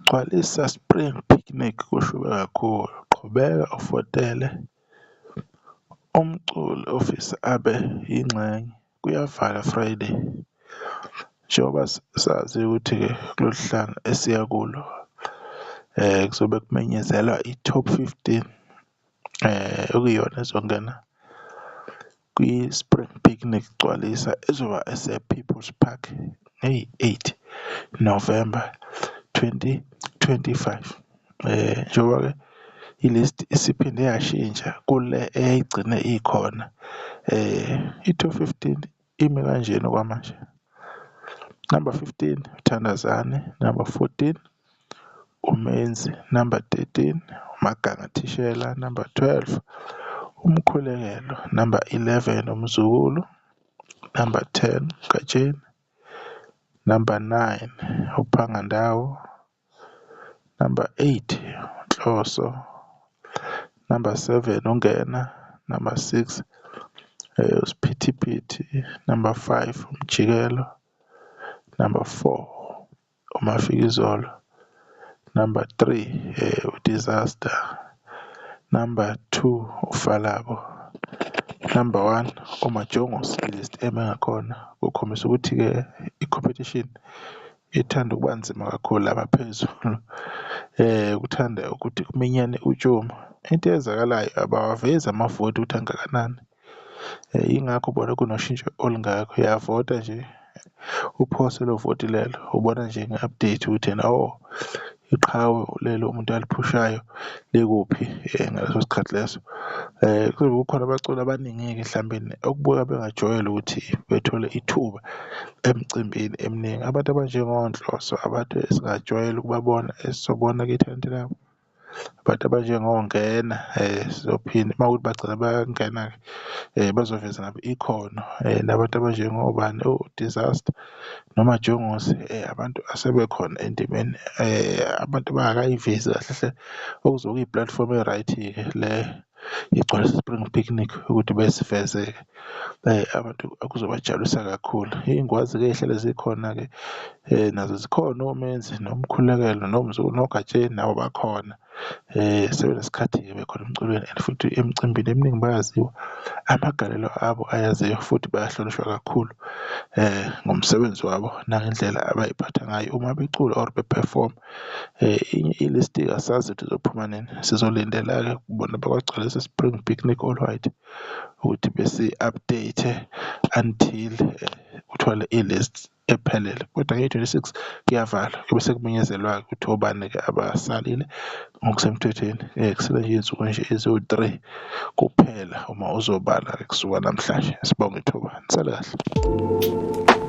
Gcwalisa Spring Picnic kushube kakhulu, qhubeka uvotele umculi ofisa abe yingxenye, kuyavalwa Friday. Njengoba sazi ukuthi-ke kulolu hlanga esiya kulo kuzobe kumenyezelwa i-top 15 okuyiyona ezongena kwi-Spring Picnic Gcwalisa ezoba ese-People's Park ngeyi-8 November 2025. Njengoba-ke i-list isiphinde yashintsha kule eyayigcine ikhona, i-top 15 imi kanjena okwamanje. Number 15 uThandazani, number 14 uMenzi, number 13 uMaganga Thishela, number 12 uMkhulekelo, number 11 uMzukulu, number 10 uGatsheni, number 9 uPhangandawo, number 8 uNhloso, number 7 uNgena, number 6 uSiphithiphithi, number 5 uMjikelo, number 4 uMafikizolo, number 3 uDisaster, number 2 uFalabo, number 1 uMajongosi. I-list eme ngakhona kukhombisa ukuthi-ke i-competition ithanda ukuba nzima kakhulu lapha phezulu, kuthanda ukuthi kuminyane utshuma. Into eyenzakalayo abawavezi amavoti ukuthi angakanani, yingakho ubona kunoshintsho olungakho. Uyavota nje uphose lelo voti lelo, ubona nje nge-update ukuthi ena oh iqhawe lelo umuntu aliphushayo likuphi ngaleso sikhathi leso. Kuzobe kukhona abaculi abaningi-ke mhlambeni okubukeka bengajwayele ukuthi bethole ithuba emcimbini eminingi. Abantu abanjengoNhloso, abantu esingajwayele ukubabona esizobona-ke ithalente labo. Abantu abanjengoNgena sizophinda uma kuwukuthi bagcina bayangena-ke bazoveza nabo ikhono nabantu abanjengobani o-Disaster noMajongosi abantu asebekhona endimeni abantu abangakayivezi kahle hle okuzobe kuyi-platform e-right-ke le iGcwalisa Spring Picnic ukuthi beziveze-ke abantu okuzobajabulisa kakhulu. Iy'ngwazi-ke ey'hlale zikhona-ke nazo zikhona oMenzi noMkhulekelo noMzukulu noGatsheni nabo bakhona. Sebenesikhathi-ke bekhona emculweni and futhi emcimbini eminingi bayaziwa, amagalelo abo ayaziwa futhi bayahlonishwa kakhulu ngomsebenzi wabo nangendlela abay'phatha ngayo uma becula or bephefoma. I-list-ke asazi ukuthi izophuma nini, sizolindela-ke kubona bakwaGcwalisa Spring Picnic All White ukuthi besi-update-e until uthole i-list ephelele. Kodwa ngeyi-26 kuyavalwa kube sekumenyezelwa-ke ukuthi obani-ke abasalile ngokusemthethweni. Kusele nje iy'nsuku nje eziwu-3 kuphela uma uzobala-ke kusuka namhlanje. Sibonge ithuba, nisale kahle.